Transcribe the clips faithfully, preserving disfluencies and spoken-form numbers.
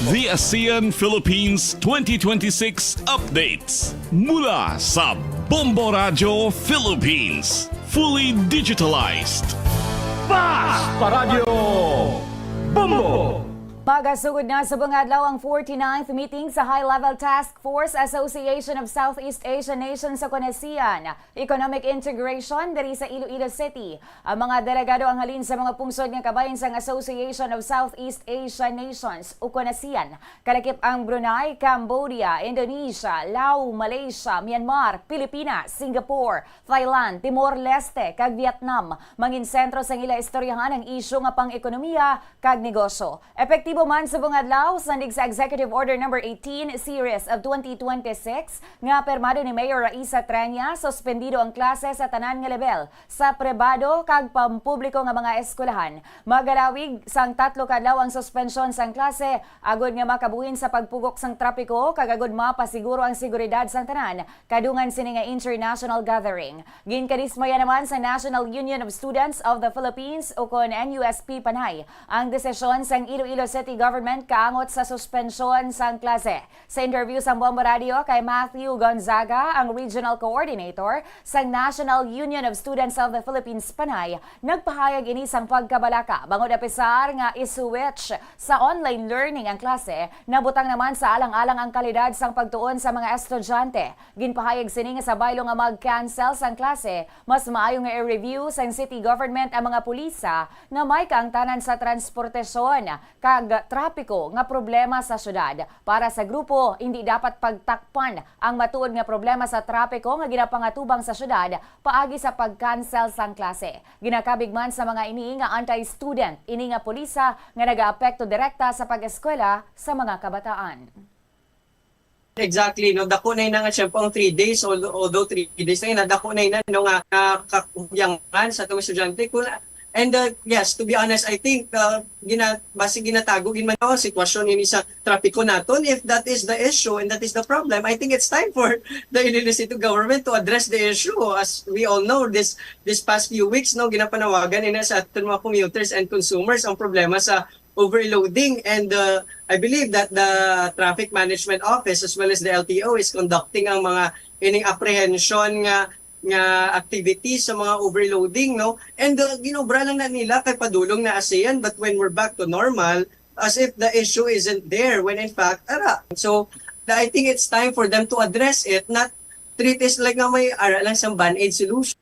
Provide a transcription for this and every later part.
The ASEAN Philippines twenty twenty-six updates mula sa Bombo Radio Philippines. Fully digitalized. Fast Paradyo Bombo! Magasugod na sa bungadlaw ang forty-ninth meeting sa High-Level Task Force Association of Southeast Asian Nations o kon ASEAN Economic Integration diri sa Iloilo City. Ang mga delegado ang halin sa mga pungsod nga kabahin sang Association of Southeast Asian Nations o kon ASEAN, kalakip ang Brunei, Cambodia, Indonesia, Laos, Malaysia, Myanmar, Pilipinas, Singapore, Thailand, Timor-Leste, kag Vietnam. Mangin sentro sang ila istoryahan ang isyu nga pang-ekonomiya kag negosyo. Epektibo man sa bungadlaw, sandig sa Executive Order Number eighteen, Series of twenty twenty-six, nga pirmado ni Mayor Raisa Treña, suspendido ang klase sa tanan nga lebel sa pribado kag pampubliko nga mga eskwelahan. Magalawig sang tatlo ka adlaw ang suspensyon sang klase, agod nga makabuhin sa pagpugok sang trapiko kag agod mapasiguro ang seguridad sang tanan kadungan sini nga international gathering. Ginkadismaya naman sa National Union of Students of the Philippines, o kon N U S P Panay, ang desisyon sang Iloilo City Government kaangot sa suspensyon sang klase. Sa interview sang Bombo Radio kay Matthew Gonzaga, ang Regional Coordinator sang National Union of Students of the Philippines Panay, nagpahayag ini sang pagkabalaka bangod apisar nga i-switch sa online learning ang klase, nabutang naman sa alang-alang ang kalidad sang pagtuon sa mga estudyante. Ginpahayag sini nga sa baylo nga mag-cancel sang klase, mas maayo nga i-review sang city government ang mga pulisa nga may kaangtanan sa transportasyon kag trapiko nga problema sa syudad. Para sa grupo, hindi dapat pagtakpan ang matuod nga problema sa trapiko nga ginapangatubang sa syudad paagi sa pag-cancel sang klase. Ginakabig man sa mga ini nga anti-student ini nga pulisa nga nagaapekto direkta sa pag-eskwela sa mga kabataan. Exactly, no? Dako na ina nga, siyempre, ang three days, although, although three days na ina, dako na ina, no, nga nakakubyangan sa atong estudyante. Kung, and uh, yes, to be honest, I think uh, gina, basi ginatago gid man ang sitwasyon ini sa trapiko naton. If that is the issue and that is the problem, I think it's time for the Iloilo City government to address the issue. As we all know, this this past few weeks, no, ginapanawagan ina sa aton mga commuters and consumers ang problema sa overloading, and uh, I believe that the Traffic Management Office as well as the L T O is conducting ang mga ining apprehension nga nga activities sa mga overloading, no? And uh, ginobra lang na nila kay padulong na ASEAN, but when we're back to normal, as if the issue isn't there, when in fact, ara. So, I think it's time for them to address it, not treat it like nga may ara lang sang band-aid solution.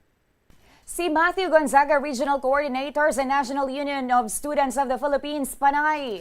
Si Matthew Gonzaga, Regional Coordinator sa National Union of Students of the Philippines, Panay.